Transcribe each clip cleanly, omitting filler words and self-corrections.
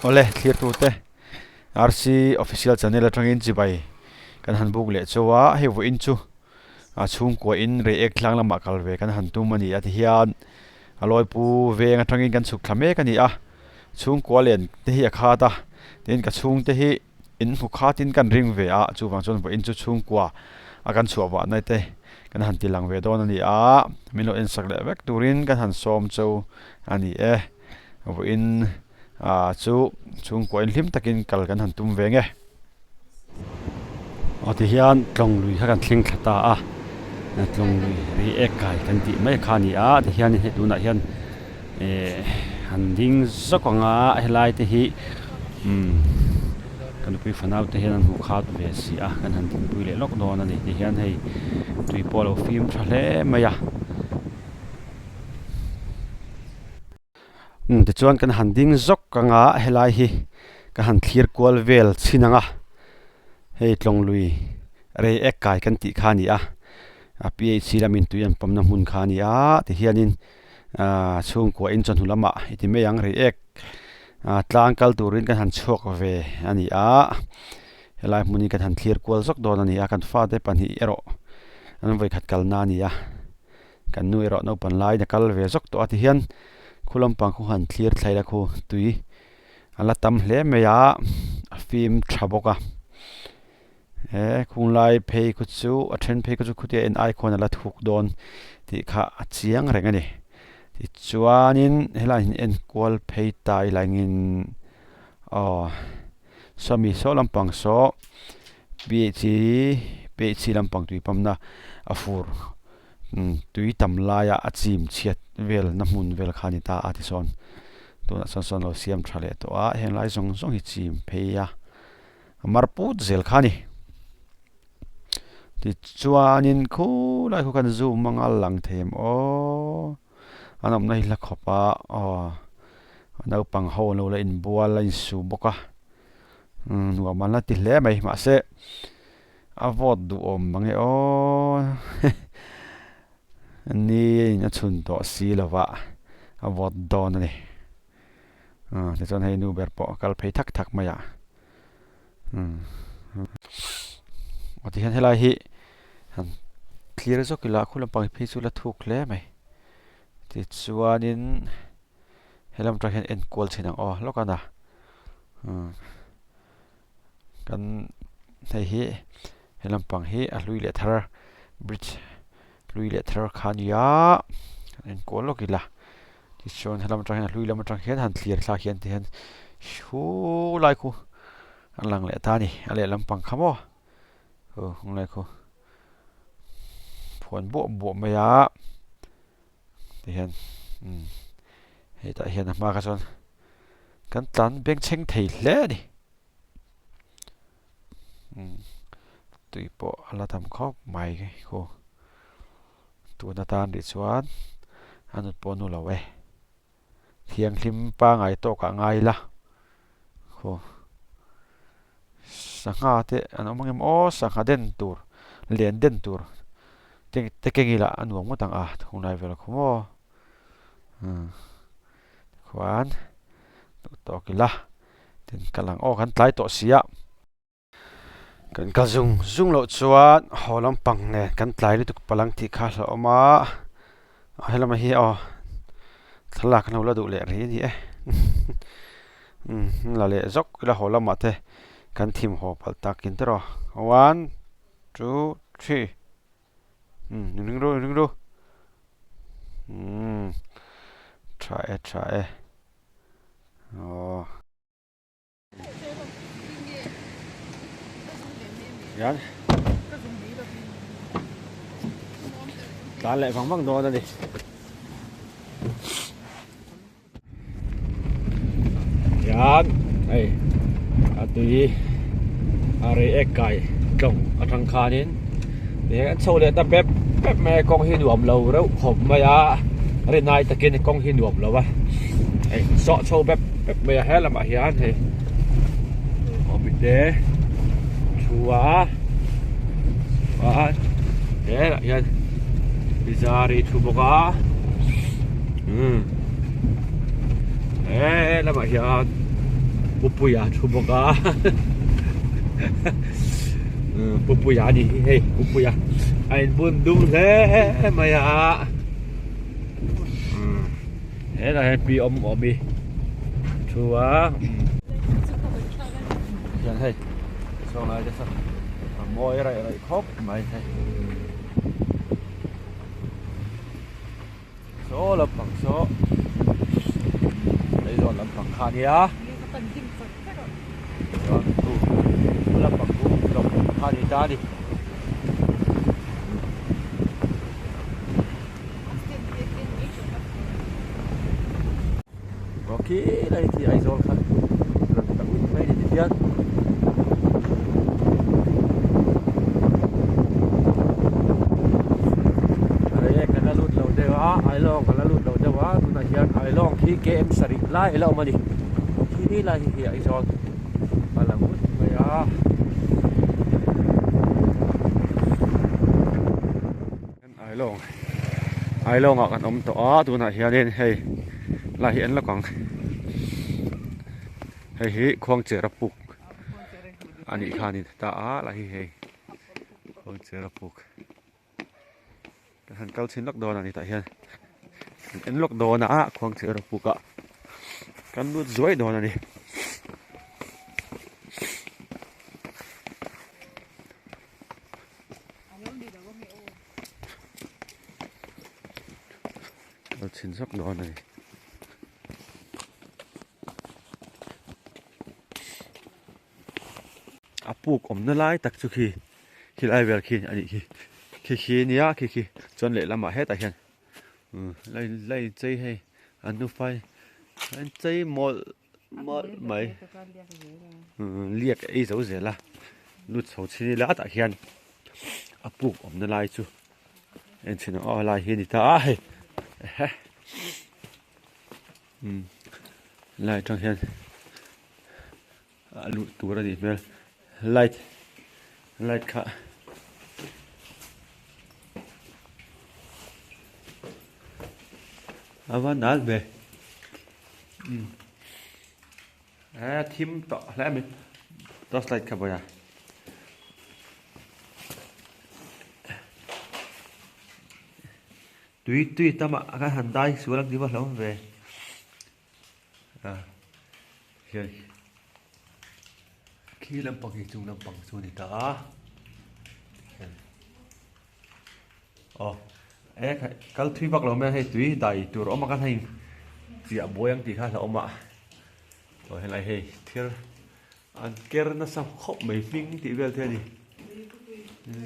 Awle thlirtute RC official channel atangin chibai kan han buk leh chu a hei vawiin chu a chhungkua in reiek tlang lamah kal ve kan han tum a ni a tihian a lawipu veng atangin kan chhuk thla mek a ni a chhungkua len te hi a khat a tin ka chhungte hi in hmu khatin kan ring ve a chuvang chuan vawiin chu chhungkua a kan chhuah vah na te kan han ti lang ve dawn a ni a min lo ensak leh vek turin kan han sawm chu a ni e. Vawiin ah chu chhungkua in hlim takin kal kan han tum ve nge. Aw tihian tlawng lui kha kan thleng thla ta a, tlawng lui ri ek kai kan tih mai kha a ni a, tihian hei tunah hian eh han ding zawk ang a helai te hi umm ka nupui fanau te hian an hmuh khat ve si a kan han dinpui leh lawk dawn a ni tihian hei tui pawh a lo fim tha hle mai a. Umm tichuan kan han ding zawk ang a helai hi ka han thlir kual vel chhin ang a hei tlawng lui rei ek kai kan tih kha a ni a a PHC lamin tui an pawmna hmun kha a ni a tihianin ahh chhungkua in chawhnu lamah i ti mai ang rei ek ah tlang kal turin kan han chhuak ve a ni a helai hmun hi kan han thlir kual zawk dawn a ni a kan fate pahnih erawh an vawikhat kalna a ni a. Kan nu erawh naupan laiin a kal ve zawk tawh a tihian khu lampang khu han thlir thlai la khu tui a la tam hle mai a a fim tha bawk a he khung lai phei khu chu a then phei khu chu khutia en ai khuan a la thuk dawn tih kha a chiang reng a ni tichuanin helai hi en kual phei ta ila engin aw sawmi saw lampang saw P H P H lampang tui pamna a fur. Tui tam laia a chim chhiat vel na hmun vel kha a ni ta a tisawn tunah chuan sawn lo siam tha leh tawh a heng lai zawng zawng hi chim phei a a mar put zel kha a ni tichuanin khulai khu khan zoom anga lang thei em aw an awmna hi hla khawp a aw naupang ho an lo la inbual a insu bawk a nuam an la ti hle mai mahse. A vote duhawm mang e aw ni in a chhun tawh si lova a vote dawn a ni tichuan hei nu ber pawh a kal phei thak thak mai a aw tihian helai hi han thlir zawk ila khu lampang phei chu la thuk hle mai tichuanin helam atang hian enkual chhin ang aw lawk a na. Kan hei hi he lampang hi a hlui leh thar bridge hlui leh thar kha a ni a kan enkual lawk ila tichuan helam atang hian a hlui lam atang hian han thlir thlak hian ti hian hu lai khu a lang leh ta a ni a lehlam pang kha maw hu lai khu phuan buah buah mai a ti hian umm hetah hian a hma kha chuan kan tlan beng chheng thei hle a ni umm tui pawh a la tam khawp mai khu tun atan rih chuan a nut pawh a nu lo e thianghlim pangai tawkah ngai ila khu sangha te an awm ang em aw sangha den tur len den tur te keng ila a nuam ngawt ang a thunglai vel khu maw umm khuan duh tawk ila tin kal ang aw kan tlai tawh si a kan kal zung zung loh chuan haw lampang nen kan tlai lutuk palang tih kha a hlauhawm a a helamah hi aw thlalak an lo la duh leh rih a ni e umm la leh zawk ila haw lamah te kan thim haw palh takin te rawh one two three. Umm ring ru ring ru umm tha e tha e aw hian tlan leh vang vang dawn a ni. Hian hei a tui a rei ek kai tlawng atang khanin eng an chho leh ta pep pep mai a kawng hi nuam lo reuh khawp mai a rinai takin kawng hi nuam lo a hei sawh chho pep pep mai a he lamah hian hei awmte thu a chuan helah hian bizari thu bawk a. Umm he lamah hian. Pupuia thu bawk a Pupuia a nih hi hei Pupuia a inbun dum hle mai a hetah hian pi awm awm i thu a hian hei saw lai te saw a mawi raih raih khawp mai hei. Saw lampang saw Leizawn lampang kha a nia chuan chu lampang chu lawng kha a ni ta a ni. Aw khi lai khi Aizawl kha rawn ta ut mai a ni tikhian. Rei kan la lut lo deuh a Ailawng kan la lut lo deuh a tunah hian Ailawng khi km sarih lai a la awm a ni khi lai hi hi Aizawl a lang ut mai a. Ailawng Ailawngah kan awm tawh a tunah hianin hei lai hi en lawk ang hei hi khuangchera puk a nih kha a ni ta a lai hi hei khuangchera puk kan han kal chhin lawk dawn a ni tah hian kan en lawk dawn a khuangchera puk ah kan lut zuai dawn a ni. Kal chhin zawk dawn a ni. A puk awmna lai tak chu khi khi lai vel khi a nih khi khi khi a nia khi khi chuan lehlamah hetah hian lai lai chei hei an nufai an chei mawlh mawlh mai liak ei zo zel a lut chho chhin ila tah hian a puk awmna lai chu en chhin ang aw helai hi a ni ta a hei helai atang hian a luh tur a nih hmel light light kha a va nal ve umm he thim tawh hle mai torch light kha vawi a tui tui tamah khan han dai sual ang tih pawh a hlauhawm ve. Hian khi lampang hi chung lampang chu a ni ta a hian aw e kal thui vak lo mai a hei tui dai tur a awm a khan hei chiah buai ang tih kha a hlauhawm a chuan helai hei thil an ker nasa khawp mai hming tih vel te a ni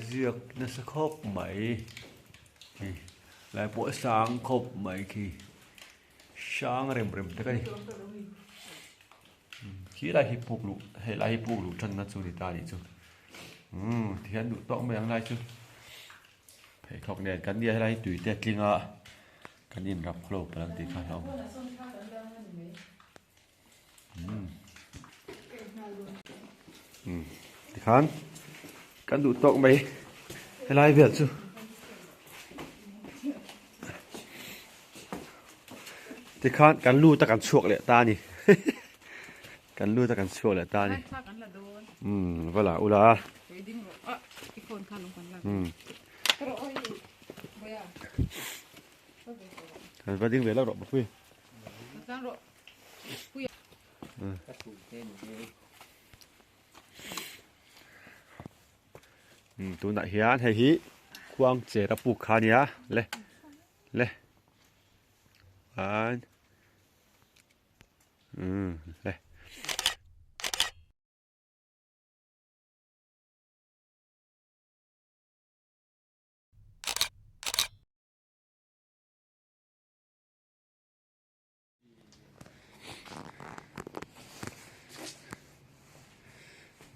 ziak nasa khawp mai hei lai pawh a sang khawp mai khi. Hrang rem rem te ka ni. Khi lai hi puk luh hei lai hi puk luh tanna chu ni ta nih chu. Umm tihian duh tawk mai ang lai chu. Pheikhawk nen kan nia helai hi tui te a tling a kan inrap khawlo palh ang tih kha a hlauhawm. Tikhan kan duh tawk mai helai vel chu tikhan kan lut a kan chhuak leh ta a ni kan lut a kan chhuak leh ta a ni umm va la ula umm va ding ve lawk rawh Bapui. Tunah hian hei hi khuang cher a puk kha a nia le le an umm le.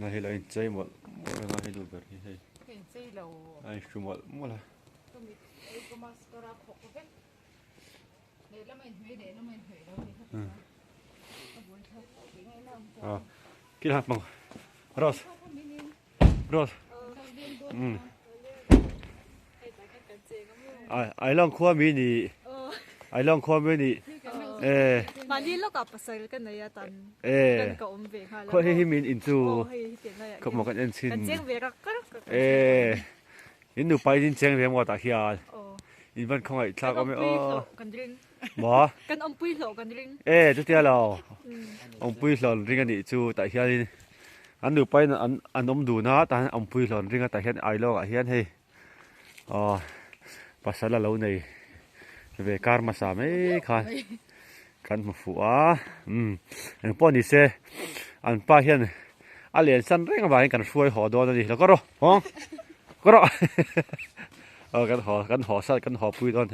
Na hi lo in chei mawlh mawlh a hei nu ber hi hei a in hru mawlh mawlh a. Kila hmang Rose Rose um ai ai long khua mi ni ai long khua mi ni. E. Mahni lawkah pasal ka nei a tan E. ka awm ve nghal a. Khaw hei hi min in chu. Aw hei hi tiang laiah Khawp maw kan en chhin. Kan cheng ve rak rak rak. E. In nupa in cheng ve maw tah hian. Aw. In van khawngaih thlak awm e aw. Kan awmpui hlawh kan ring. Maw? Kan awmpui hlawh kan ring. E chutia lo. Awmpui hlawh an ring a nih chu tah hianin an nupa in an an awm dun a tah hian awmpui hlawh an ring a tah hian ailawngah hian hei aw pasal a lo nei ve kar hmasa mai khan kan hmu fuh a umm engpawh ni se an pa hian a len san reng avangin kan hruai haw dawn a ni lo ka rawh hawng ka rawh aw kan haw kan haw san kan haw pui dawn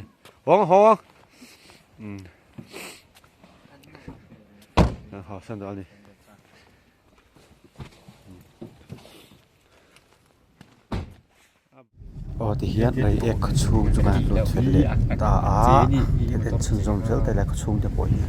hawng hawng umm kan haw san dawn a ni. Aw tihian reiek khaw chhung chu kan han lut fel leh ta a kan en chhunzawm zel ta ila khaw chhung te pawh hi.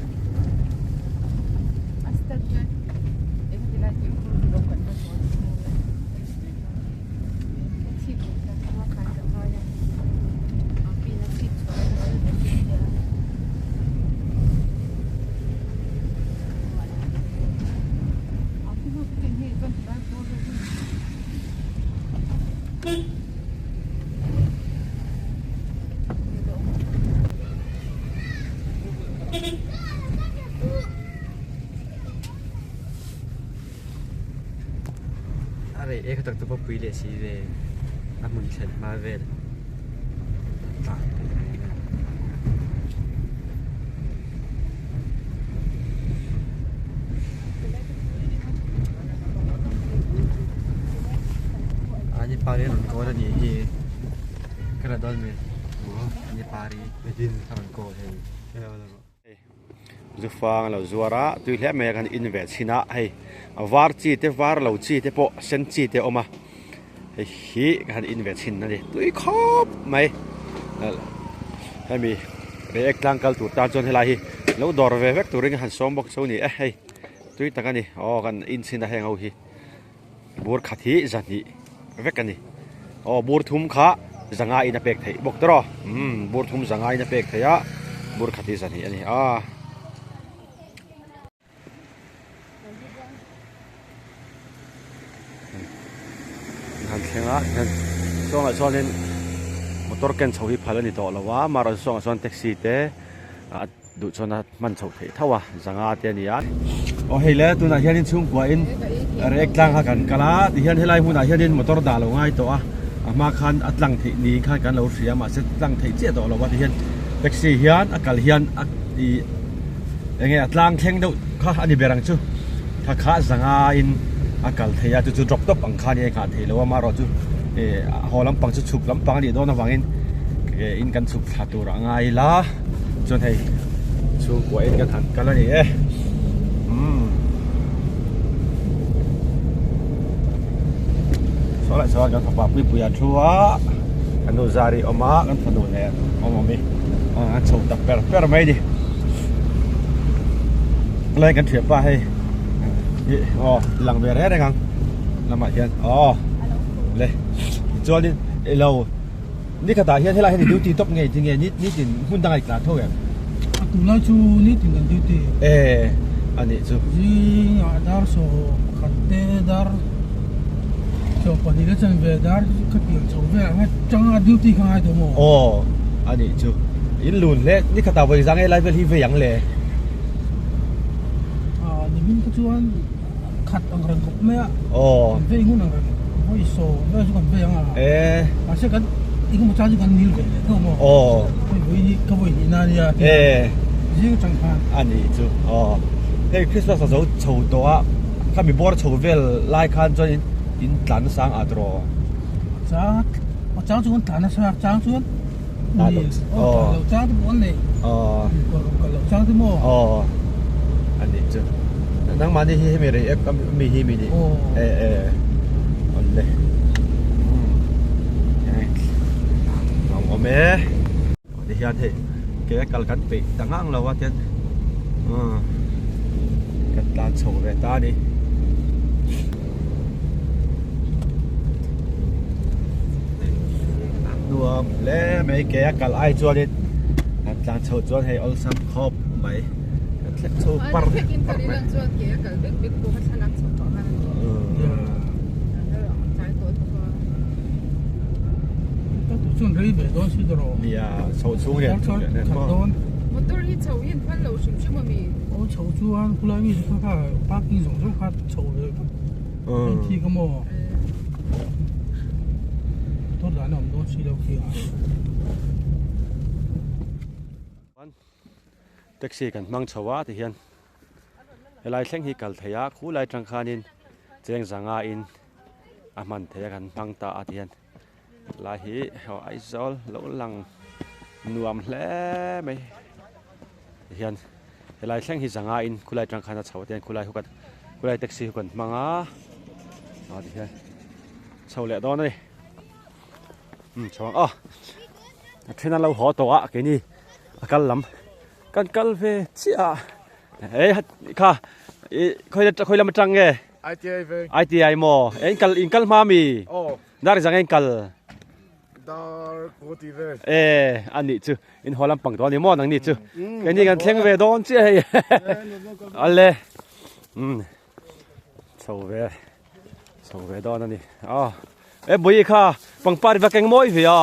A rei e khatak chu pawh pui leh si ve a hmun thlen hma vel tlan Ani pari a rawn kawl a nih hi ka la dawn mai ani pari a rawn kawl hei. Zufang a lo zuar a tui hle mai a kan in ve chhin a hei a var chi te var lo chi te pawh sen chi te a awm a hei hi ka han in ve chhin a ni tui khawp mai hemi reiek tlang kal tur tan chuan helai hi lo dawr ve vek turin ka han sawm bawk chu a ni e hei tui tak a ni aw kan in chhin a heng ho hi. Bur khat hi zahnih vek a ni. Aw bur thum kha zanga in a pek theih bawk tawh a, umm bur thum zanga in a pek theih a, bur khat hi zahnih a ni a. Han thleng a hian sawngah chuanin motor ken chho hi phal a ni tawh lo a, amaherawhchu sawngah chuan taxi te a. Duh chuan a hman chhoh theih tho a, zanga te a ni a. Aw hei le, tunah hianin chhungkuain rek tlang kha kan kal a, tihian helai hmunah hianin motor dah lo ngai tawh a, a hma khan a tlang theih niin khan kan lo hria mahse tlang theih chiah tawh lo a tihian taxi hian a kal hian a ih eng nge a tlang thleng deuh kha a ni ber ang chu kha kha zanga in a kal thei a chu chu drop tawp ang kha a ni a nghah theih lo a amaherawhchu ih haw lampang chu chhuk lampang a nih dawn avangin in kan chhuk thla tur a ngai ila. Chuan hei chhungkua in kan han kal a ni e umm saw lah chuan kan fapa puipui a thu a kan nu zari awm a kan fanu nen awm awm i a chho tak per per mai a ni helai kan thianpa hei ih aw lang ve reng reng ang lamah hian aw le tichuanin ilo. Ni khatah hian helai hian i duty tawp ngei tinge ni nitin hmun dangah i tlan tho em? A tunlai chu nitin kan duty. E a nih chu. Zingah dar 11 te dar 12 le chanve dar kha pian chho velah khan changa duty kha ngai tawh maw? Aw a nih chu. In lun hle ni khatah vawi zang helai vel hi vei ang le. A nimin kha chuan khat ang reng khawp mai a. Aw. Kan vei ngun ang reng vawi saw vel chu kan vei ang a. E. Mahse kan engemaw chang chu kan nil ve leh tho maw. Aw. Hei vawi hi ka vawi hnih na ania. E. Zing atang khan. A nih chu. Aw. Hei Christmas a zo chho tawh a khami bawr chho vel lai khan chuan in in tlan nasa ang at rawh. Chang a chang chu kan tlan nasa a chang chuan Tlan loh aw tlan loh chang te pawh an nei. Aw. Kal loh chang te maw. Aw. A nih chu. Nangmahni hi hemi rei ep mi hi mi nih. Aw. E e. Awle. Awm awm e. Ti hian hei ke a kal kan peih ta ngang lo a tian kan tlan chho ve ta a ni. Nuam hle mai ke a kal ai chuanin kan tlan chho chuan hei awlsam khawp mai. Chho par par mai. Ka tu chuan rei ve dawn si tawh. Nia chho chhung hian thum leh nen maw. Motor hi chho hian phal lo hrim hrim ami. Aw chho chuan khulai mi kha kha parking zawng zawng kha chho ve vek. Hei thi ka maw. Motor dan a awm dawn si lo khi a. Taxi kan hmang chho a tihian helai thleng hi kal thei a khulai tang khanin cheng zanga in a hman thei a kan hmang ta a tihian lai hi aw Aizawl lo lang nuam hle mai tihian helai thleng hi zanga in khulai tang khan a chho a tihian khulai hu kan khulai taxi hu kan hmang a aw tihian chho leh dawn a ni umm chho ang aw a then an lo haw tawh a keini a kal lam kan kal ve chiah a eh kha ih khawi khawi lam atang nge ITI ve ITI maw eh in kal in kal hma mi aw dar zang in kal dar ku ti ve eh a nih chu in haw lampang tawh a ni maw nang ni chu keini kan thleng ve dawn chiah hei ale umm chho ve Chho ve dawn a ni. Aw e bui kha pangpar va keng mawi ve a.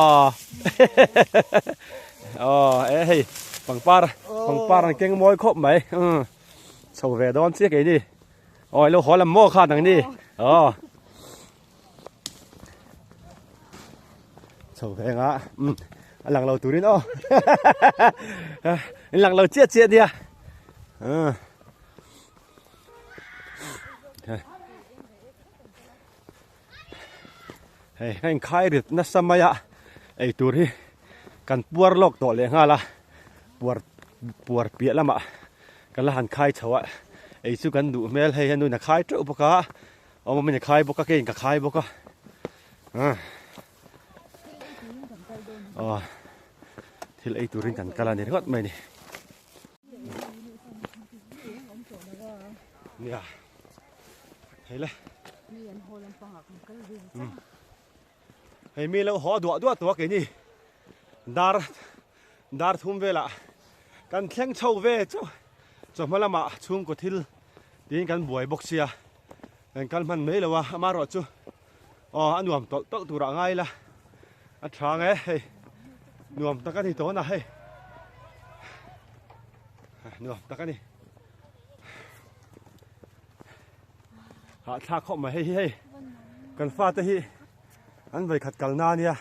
Aw e hei pangpar pangpar an keng mawi khawp mai. Um chho ve dawn chiah kei ni. Aw ilo haw lam maw kha nang ni. Aw chho ve nga um a lang lo turin aw. In lang lo chiah chiah nia. Um Hei ka inkhai rit nasa mai a eitur hi kan puar lawk tawh leh nghal a puar puar piah lamah ka la han khai chho a ei chu kan duh hmel hei a nuin a khai teuh bawk a awm awmin a khai bawk a keiin ka khai bawk a aw thil ei turin kan kal a ni ringawt mai a ni. Nia hei le hei mi lo haw duah duah tawh a keini dar dar thum velah kan thleng chho ve chauh chawhma lamah chhungkaw thil tiin kan buai bawk sia kan kal hman mai lo a amaherawh chu aw a nuam tawlh tawlh turah a ngai la a tha ang e hei nuam tak a ni tawn a hei nuam tak a ni hahthlak khawp mai hei hi hei kan fate hi an vawikhat kalna a nia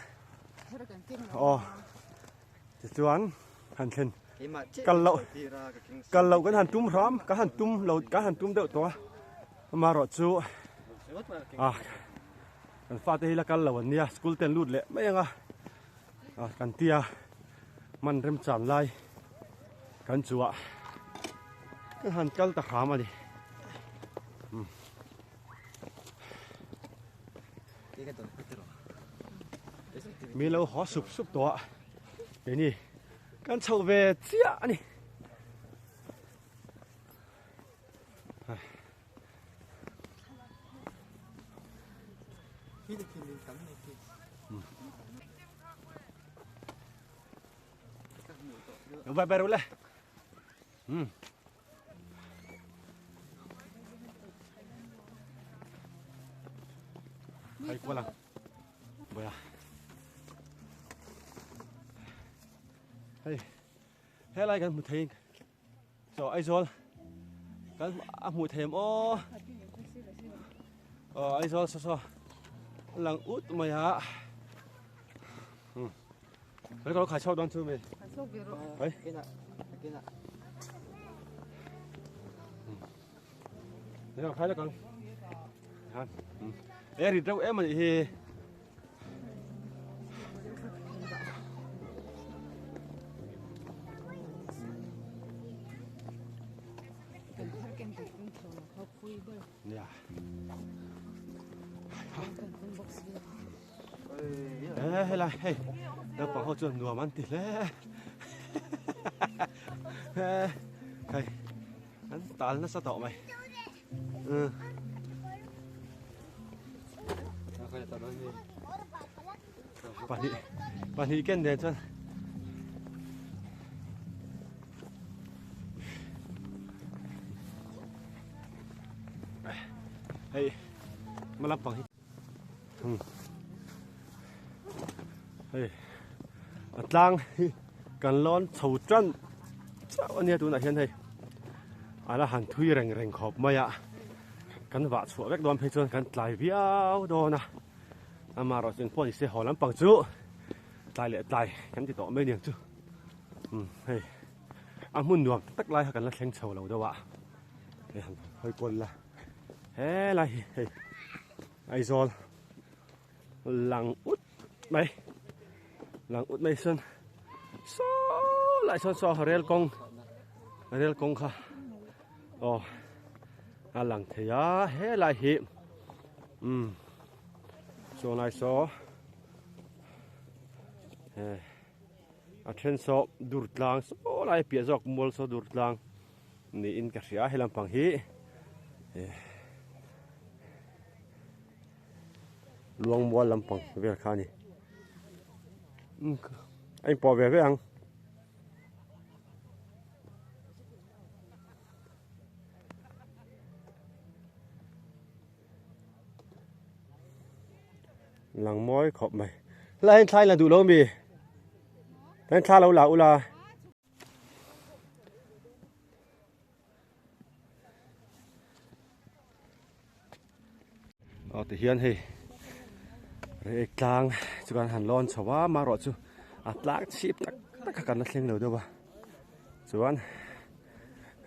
aw tichuan han thlen kal loh kal loh kan han tum hram kan han tum lo kan han tum deuh tawh a amaherawh chu a kan fate hi la kal lo an nia school te an lut leh mai ang a ah kan tia man remchan lai kan chuah kan han kal ta hram a ni mi lo haw sup sup tawh a keini kan chhoh ve chiah a ni. Vai vai le. Ừ. Hay quá là. Boya. Hei. Helai kan hmu thei Chaw Aizawl kan a hmuh theih em aw aw Aizawl saw saw a lang ut mai a um ka lo khai chhuak dawn chu mi hei lo khai lawk ang e rit reuh em a nih hi. Helai hei naupang ho chuan nuam an ti hle hei an tal nasa tawh mai. Pahnih pahnih ken nen chuan Hei hma lampang hi hei a tlang hi kan lawn chho tan chauh a nia tunah hian hei a la han thui reng reng khawp mai a kan vah chhuah vek dawn phei chuan kan tlai viau dawn a amaherawhchu engpawh ni se haw lampang chu tlai leh tlai kan ti tawh mai aniang chu hei a hmun nuam tak lai kha kan la thleng chho lo deuh a hei han hawi kual la helai hi hei Aizawl lang ut mai lang ut mai sawn saw lai sawn saw rel kawng rel kawng kha aw a lang thei a helai hi umm saw lai saw he a then saw dur tlang saw lai piah zawk mual saw dur tlang Niin ka hria he lampang hi Luangmual lampang vel kha a ni. A inpawh ve ve ang. Lang mawi khawp mai. Helai hian thla in la duh lo mi? Hian thla lo la ula. Aw ti hian hei rek tlang chu kan han lawn chho a marawh chu a tlang chhip tak tak a kan la thleng lo deuh a chuan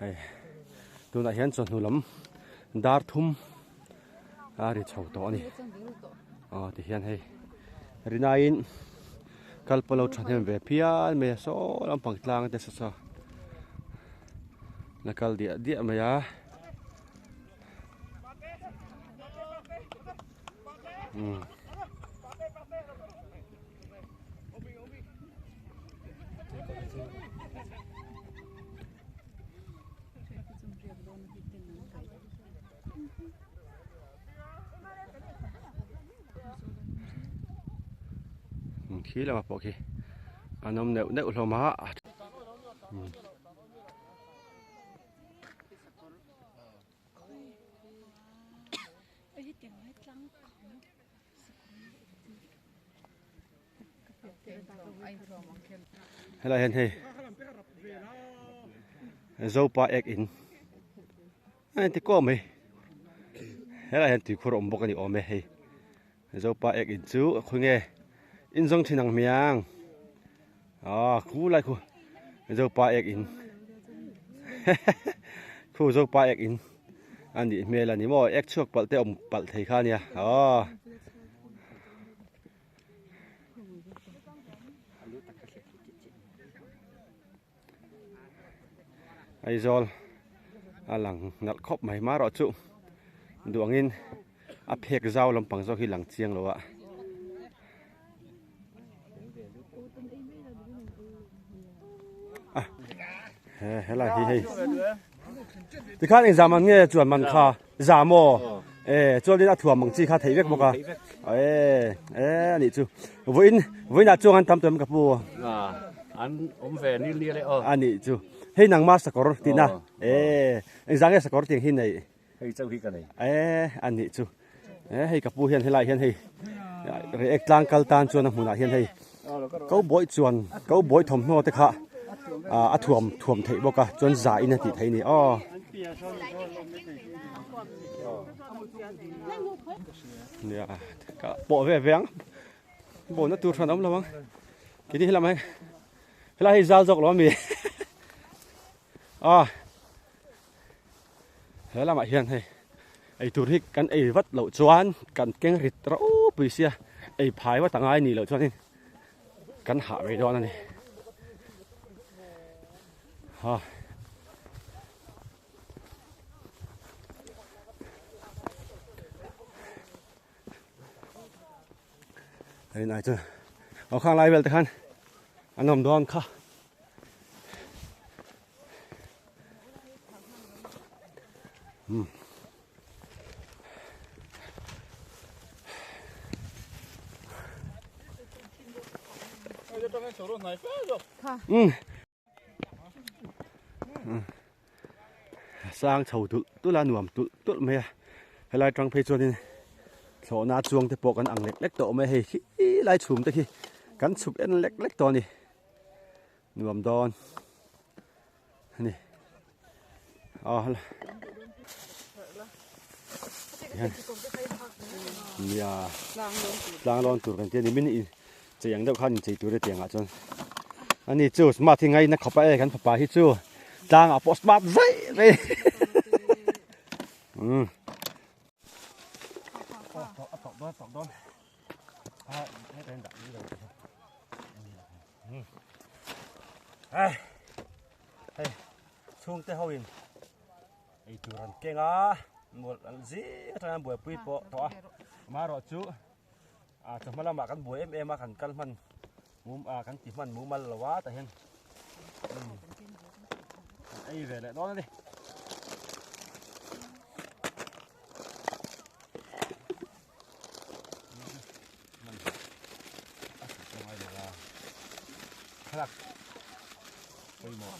hei tunah hian chawhnu lam dar thum a ri chho tawh a ni aw ti hian hei rinaiin kal pawh lo thahnem ve phian mai a saw lampang tlang te saw saw la kal diah diah mai a umm. Khi lamah pawh khi an awm neuh neuh hlawm a. Helai hian hei Zopa ek in a inti kawm mai helai hian tuikhur a awm bawk a ni awm e hei Zopa ek in chu khawnge in zawng thin ang hmiang ah khu lai khu Zopa ek in khu Zopa ek in a nih hmel a ni maw ek chhuak palh te awm palh thei kha a nia aw. Aizawl a lang nalh khawp mai marawh chu duangin a phek zau lampang zawk hi lang chiang lo a. He helai hi hei tikhan eng zam an nge chuan man kha zam aw e chuanin a thuam ang chi kha theih vek bawk a e e anih chu vawiin vawiinah chuan an tam tawh em ka pu an awm ve nil nil e aw anih chu hei nangma sakawr tihna e engzah nge sakawr tiang hi nei Hei chauh hi ka nei. E a nih chu. E hei ka pu hian helai hian hei Reiek tlang kal tan chuan a hmunah hian hei Cowboy chuan Cowboy thawmhnaw te kha a thuam thuam theih bawk a chuan za in a tih theih a ni aw. Nia ka pawh ve ve ang bawhna tur hran a awm lo ang keini helamah hian helai hi zal zawk lo ami aw. He lamah hian hei eitur hi kan ei vat loh chuan kan keng rit ropui sia ei phai vat a ngai nih loh chuanin kan hah mai dawn a ni ha rinai chu aw khang lai vel te khan an awm dawn kha. Sang chho tulh tulh a nuam tulh tulh mai a. Helai tang phei chuanin thlawhna chuang te pawh kan ang lek lek tawh awm e hei khi lai chhum te khi kan chhuk en lek lek tawh a ni nuam dawn a ni aw hala nia tlang lawn tur kan tia ni min in chei ang deuh khan in chei tur e tiang ah chuan ani chu smart hi ngaina khawp a e kan fapa hi chu tlang ah pawh smart zai zai umm hei chhungte ho in eitur an keng a mawlh an zing atang an buaipui pawh tawh a amaherawh chu ah chawhma lamah kan buai em em a kan kal hman mum ah kan ti hman mumal lo a tah hian kan ei ve leh dawn a ni. Thlalak pawimawh.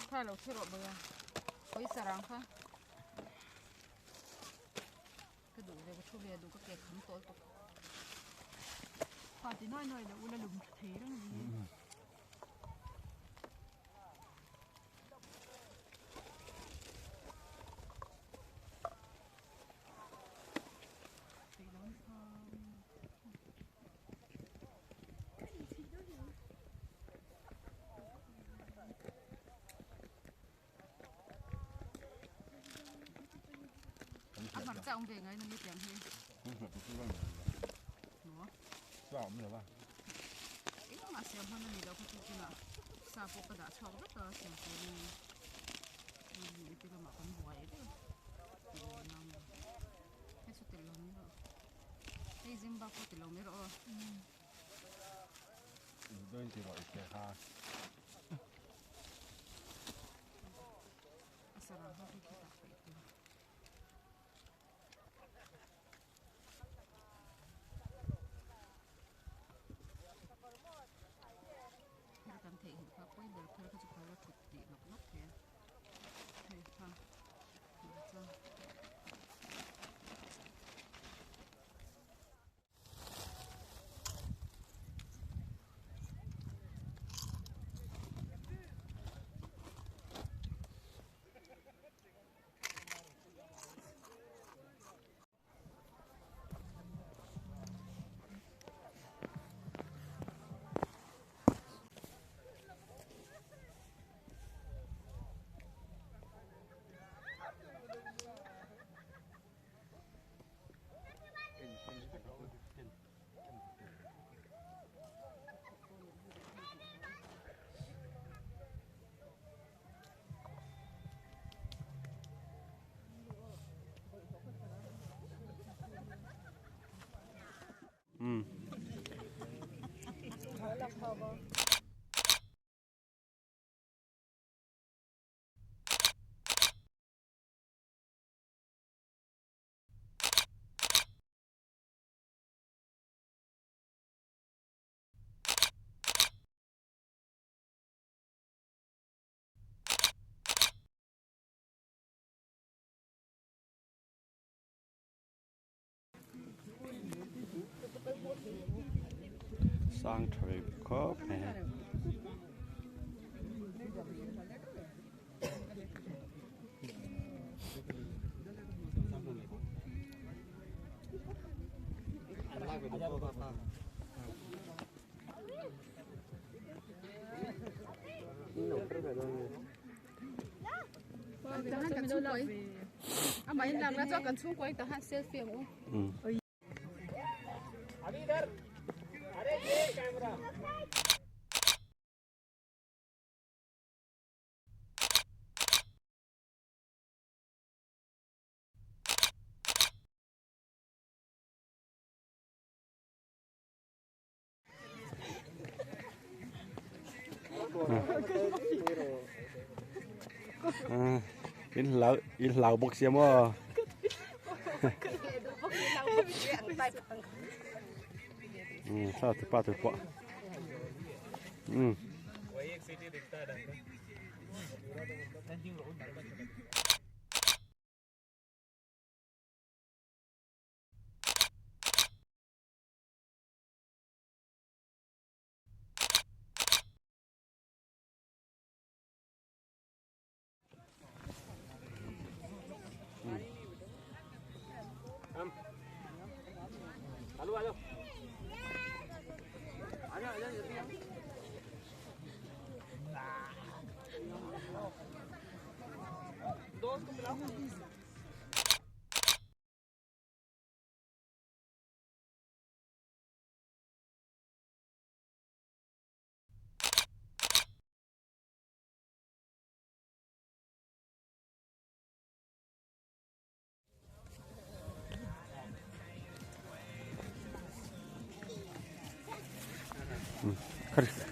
Kha lo thi rawh bawia. Pawisa sarang kha. Ka duh ve ka thu ve duh ka ke kham tawh lutuk. Fa ti nawi nawi lo ula lum tha thei reng a ni. A hmarcha awm ve ngai na mi tiang hi. Engmah siam hman a ni lo kha chu chinah sa pawh ka dah chhuak vek a siam turin ti lamah kan buai ber hei chu tel lo mai rawh hei zimba pawh ti lo mai rawh aw. A sarang ho khi khitah paih tur. Pher kan theih hi kha pawi ber pher kha chu phar a thut tih nawk nawk thei a hei kha hmarcha. Sang tha ve khawp mai hei. In hlau in hlau bawk sia maw. Thla tu pa tur pawh umm.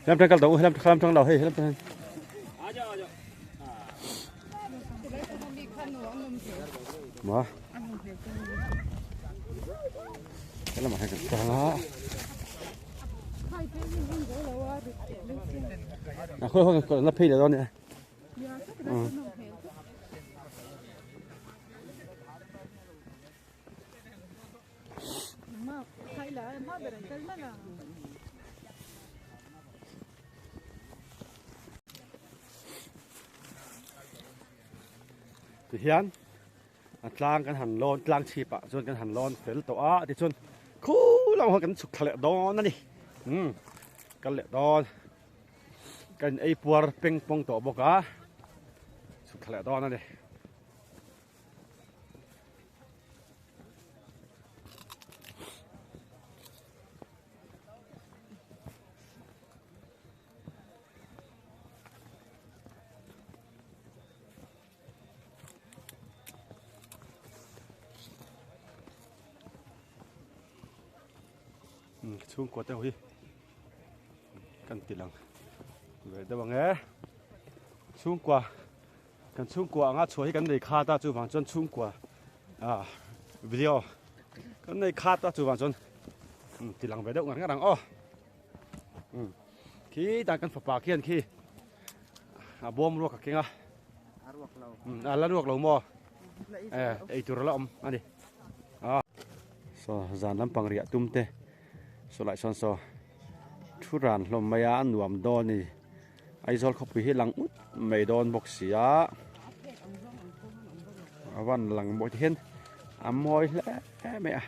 Helam tang kal tawh u helam helam tang lo hei helam tang. Ma. Helam ah hian kan kal a. A khawi khawi kan la phei leh dawn nia. Tihian a tlang kan han lawn tlang chhip ah chuan kan han lawn fel tawh a tichuan khu lamah khan kan chhuk thla leh dawn a ni umm kal leh dawn. Kan ei puar peng pawng tawh bawk a, chhuk thla leh dawn a ni. Chhungkua te ho hi kan ti lang ve deuh ang e chhungkua kan chhungkua anga chhuah hi kan nei khat a chuvang chuan chhungkua ah video kan nei khat a chuvang chuan ti lang ve deuh ngar ngar ang aw khi dan kan fapa khian khi a bawm ruak a keng a a la ruak lo maw eitur a la awm a ni. Saw zan lampang riah tum te saw lai sawn saw thu ran hlawm mai a a nuam dawn a ni Aizawl khawpui hi lang ut mai dawn bawk si a a van lang mawi te hian a mawi hle mai a.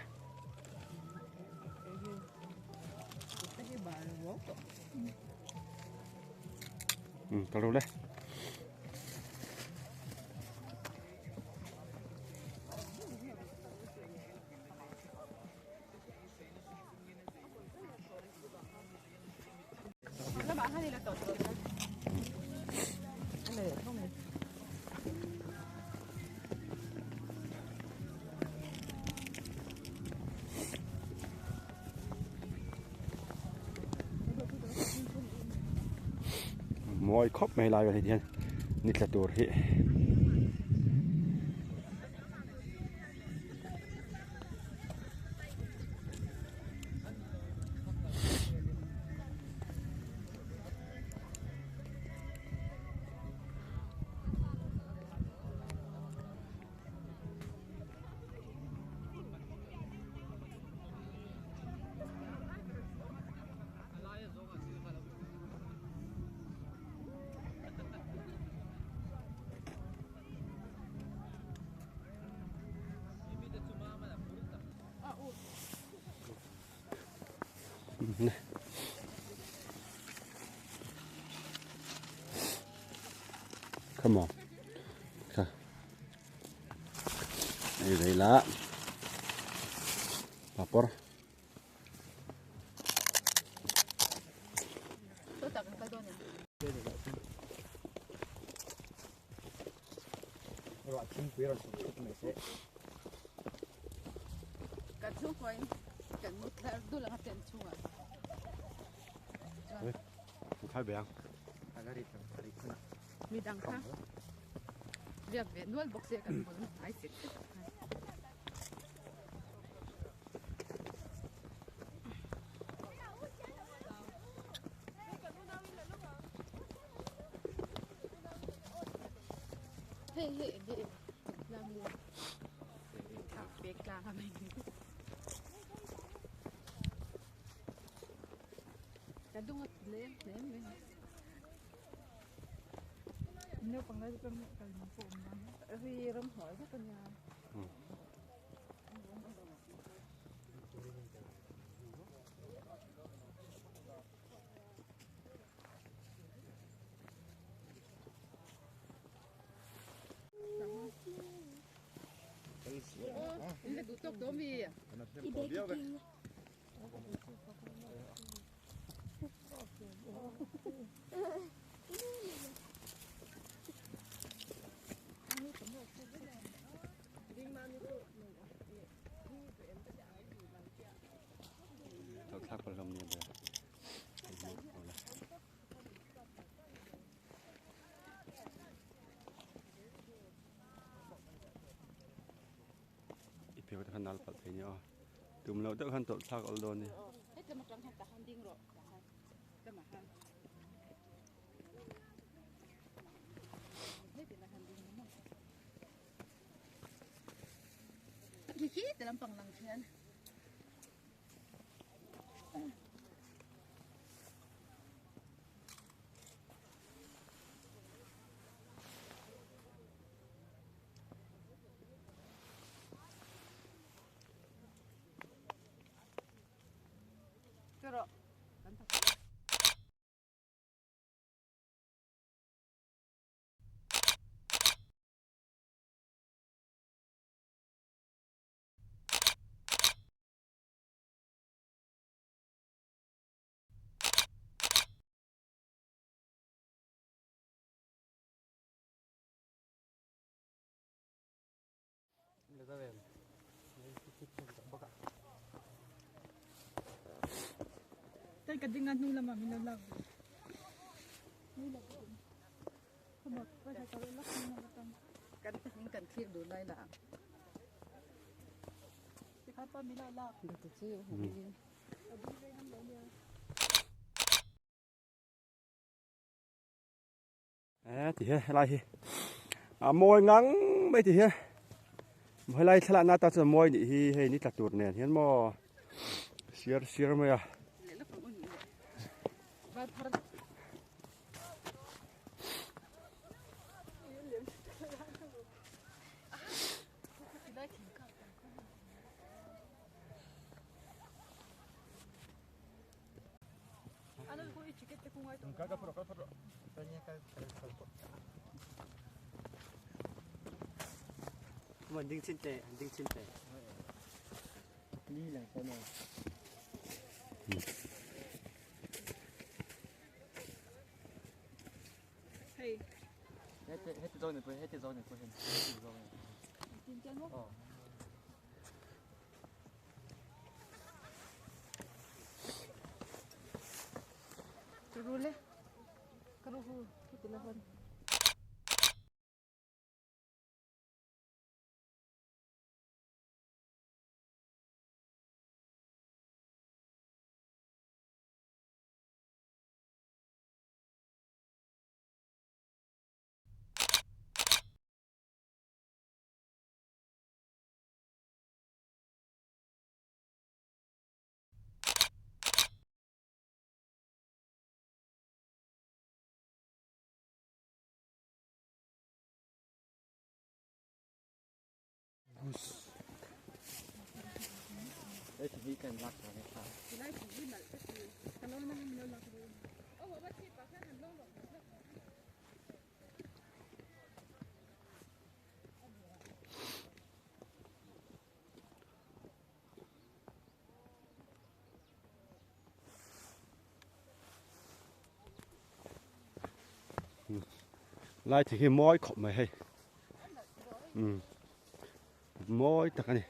Kal ru le. Mawi khawp mai lai vel hian ni tla tur hi. Come on. Ei vei la. Papawr. Hei hi eng nge tlang nge pek tlang a mai ka dung a leng hle mai Naupang lai chu kal pawh awm ang. Ri ramhnuai vek a nia. Thlak pal hlawm ni ber. I pheu te khan nal palh thei nia aw. Tum loh deuh khan tawlh thlak awl dawn ni. Tay ka ding a hnu lamah min lo lak ve. Kan kan thlir dun lai lah. E ti hian helai hi a mawi ngang mai ti hian helai thlalak na atan chuan a mawi nih hi hei ni tla tur nen hian maw siar siar mai a. Lai thing hi mawi khawp mai hei umm mawi tak a ni.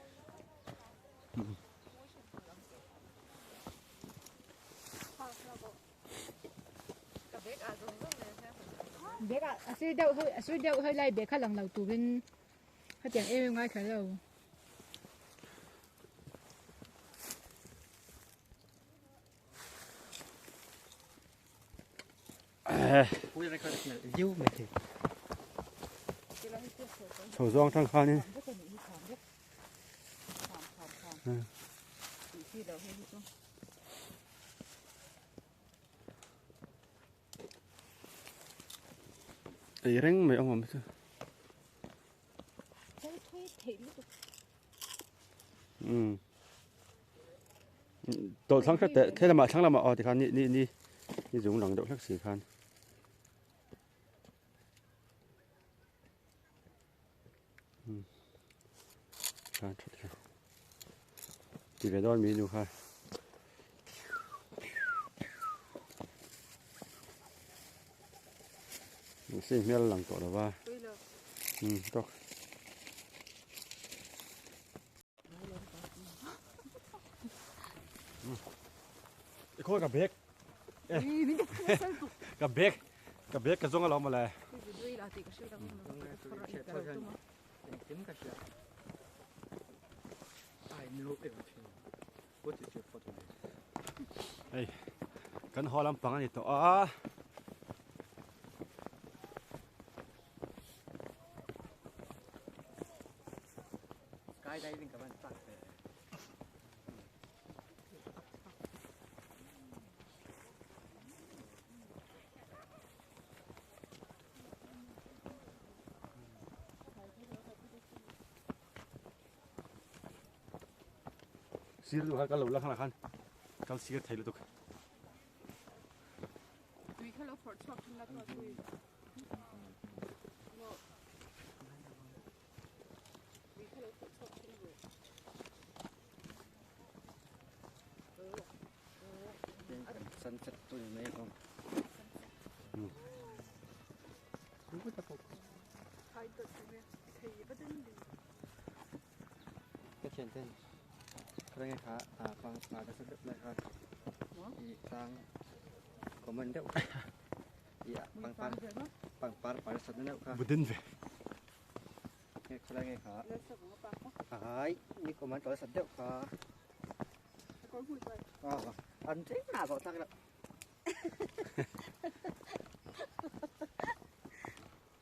Bag ah a sir deuh a sir deuh helai bag kha lang lo turin hetiang em em ngaithla lo. Chho zawng tang khanin Ei reng mai awm awm chu. Um. Tawlh thlang hret teh thei lamah thlang lamah aw tikhan ni ni ni ni zung lang deuh hlek si khan. Khan that kha. Ti ve dawn mi nu kha. Mahse hmel lang tawh lo va. Um tawk. Khawi ka bag. Ka bag. Ka bag ka zawng alawm mawle. Hei kan haw lampang a ni tawh a. Skydiving ka van chak ve. Sir duh kha kal lo la khan ah khan kal sir thei lutuk. Tui kha lo phawrh chhuak thin la tui. Sunset tu ni mai alawm. Ka thian ten ka nge kha a pang pa ka sa lai kha i tlang common deuh i pangpar pangpar par sat na deuh kha Budin ve. Nge khawlai nge kha ai ni common tawh sat deuh kha an tlem lah zawh tlak loh.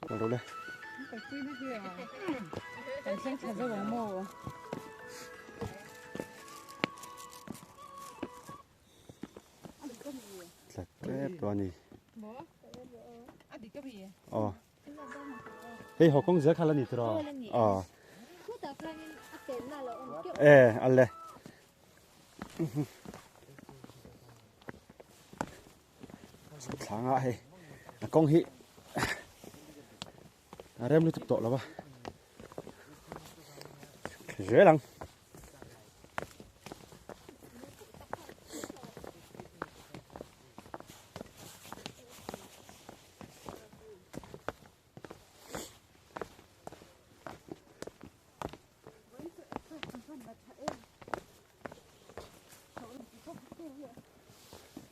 Kal rawh le. Kan thleng thla zo ang maw? Tla tep tawh a ni. Aw. Hei haw kawng zel kha la ni tiraw? Aw. E a le. Thlanga hei a kawng hi a rem lutuk tawh lo va. Zel ang.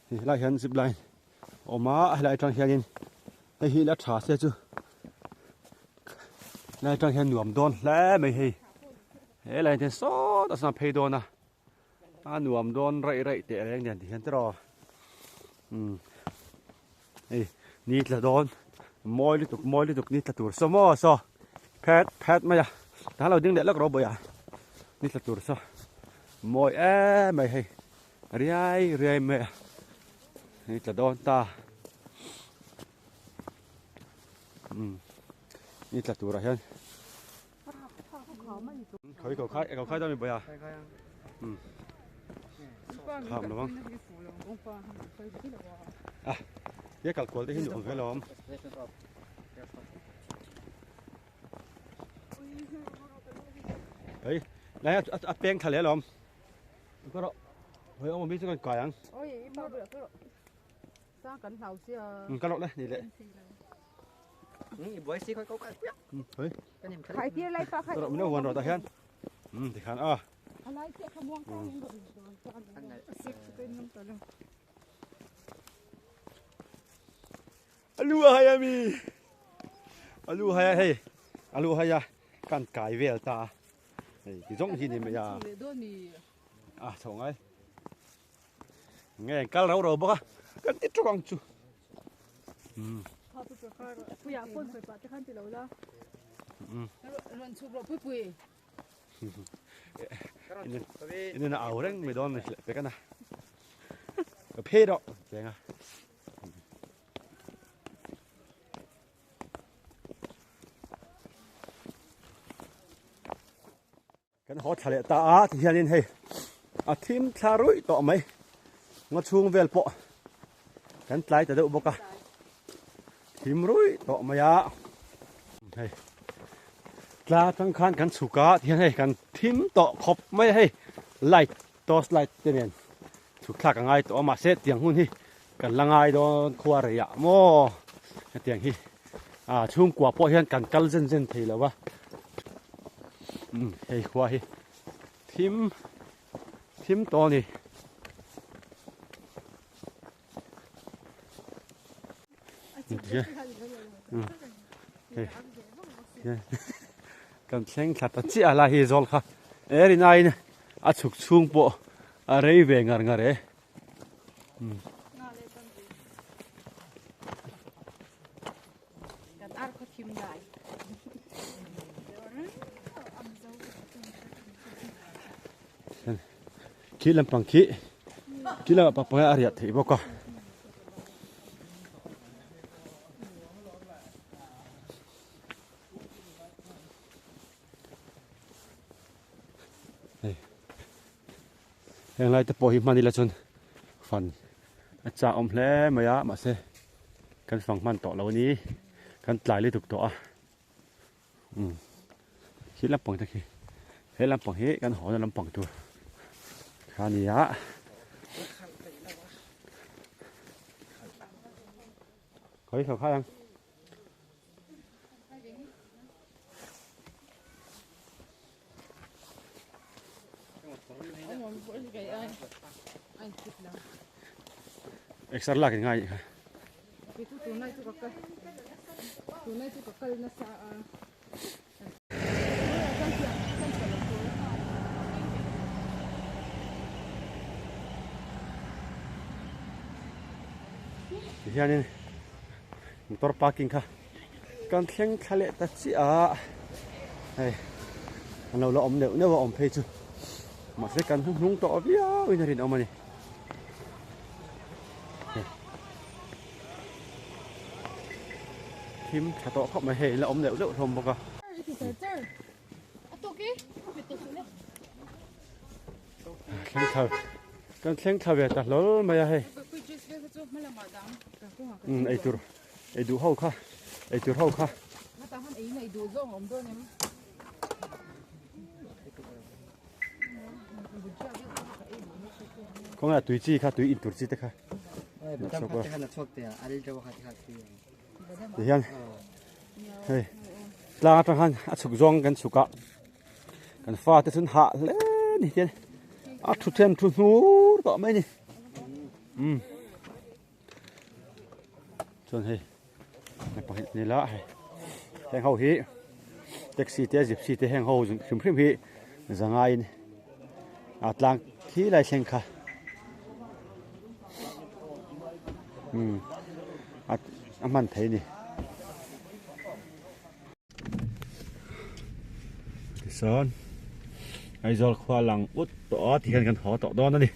Hei helai hian zip line a awm a helai atang hianin hei hi la tha se chu helai atang hian nuam dawn hle mai hei helai ah hian sawtah sawn a phei dawn a a nuam dawn raih raih teh reng nen ti hian tiraw umm hei ni tla dawn mawi lutuk mawi lutuk ni tla tur saw maw saw phet phet mai a tah lo ding leh lawk rawh bawih a ni tla tur saw mawi em mai hei riai riai mai a ni tla dawn ta umm ni tla turah hian. Khawi ko khai ko khai da mi boya. Um. Kham lo bang. Ah. Ye kal kual te hi nuam ve lom. Hey, lai a peng thla le lom. Ko ro. Hoi om mi chu kan kai ang. Oi, i pa bu ko ro. Sa kan hlau sia. Ka lo le ni le. Buai si khoi ko kai piak. Hei. Khai tir lai pa khai. Ro min huan ro ta hian. Ti khan a. Alai che kha muang ta in ro. Sik chu pen ngam ta lo. Alu hai ami. Alu hai hei. Alu hai a kan kai vel ta. Hei ti zawng hi ni mai a. A chho ngai. Nge kal ro ro bawk a. Kan ti tawk ang chu. Rawn chhuk rawh pui pui. Inen a au reng mai dawn ni leh pek a na. Ka phei rawh teng a. Kan haw thla leh ta a ti hianin hei a thim thla ruih tawh mai ngaw chhung vel pawh kan tlai ta deuh bawk a thim ruih tawh mai a hei tla atang khan kan chhuk a ti hian hei kan thim tawh khawp mai a hei light torch light te nen chhuk thlak a ngai tawh a mahse tiang hun hi kan la ngai dawn khua rei ah maw hetiang hi ah chhungkua pawh hian kan kal zen zen thei lo a umm hei khua hi thim thim tawh a ni. Kan thleng thla ta chiah a lai hi zawl kha e rinaiin a chhuk chhung pawh a rei ve ngar ngar e. Khi lampang khi khi lamah pang a riah theih bawk a. Hei heng lai te pawh hi hman ila chuan fan a chak awm hle mai a mahse kan fang hman tawh lo a ni kan tlai lutuk tawh a. Umm khi lampang te khi he lampang hi kan haw na lampang tur kha a ni a khawi kho khai ang. Exer lak in ngai nih kha. Tihianin motor parking kha kan thleng thla leh ta chiah a hei an lo la awm neuh neuh a awm phei chu mahse kan hnuhnung tawh viau in a rinawm a ni. Thim tha tawh khawp mai hei la awm neuh neuh hlawm bawk a. Thleng thla kan thleng thla ve ta hlawl mai a hei. Umm eitur ei duh ho kha eitur ho kha. Khawnge a tui chi kha tui in tur chi te kha tihian hei tlang atang khan a chhuk zawng kan chhuk a kan fa te chuan hah hle ni hian a thu then thu hnur tawh mai ni umm chuan hei pahnih ni la hei heng ho hi taxi te gypsy te heng ho hrim hrim hi zangaiin a tlang khi lai thleng kha umm a a hman thei a ni tichuan Aizawl khua lang ut tawh a tihian kan haw tawh dawn a ni.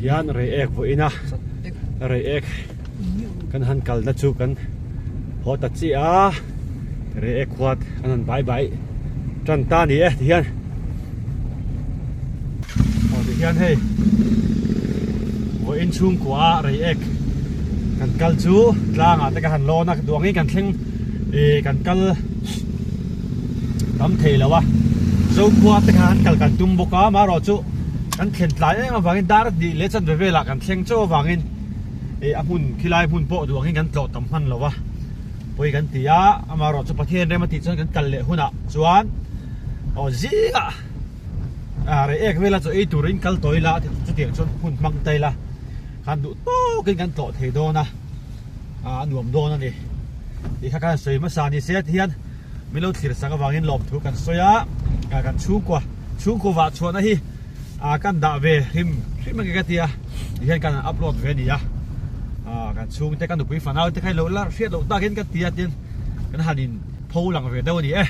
Hian reiek vawiin a reiek kan han kalna chu kan haw ta chiah a reiek khuat an han bai bai tan ta a ni e tihian aw tihian hei vawiin chhungkua a reiek kan kal chu tlangah te ka han lawn a duangin kan thleng ih kan kal tam thei lo a zokhua te kha han kal kan tum bawk a amaherawh chu kan thlen tlai em avangin dar hnih leh chanve velah kan thleng chauh avangin ih a hmun khilai hmun pawh duangin kan tlawh tam hman lo a. Pawi kan ti a, amaherawh chu Pathian rem a tih chuan kan kal leh hunah chuan aw zingah rei ek vela chaw ei turin kal tawh ila chutiang chuan hun hmang ta ila khan duh tawkin kan tlawh thei dawn a, a nuam dawn a ni. Tih kha kan sawi hmasa ni se tihian min lo thlir sak avangin lawmthu kan sawi a, kan chhungkua chhungkua vah chhuahna hi kan dah ve hrim hrim ang ka ti a, tihian kan upload ve a ni a, kan chhungte kan nupui fanau te kha ilo la hriat loh takin ka ti a tin kan han in pho lang ve deuh a ni e.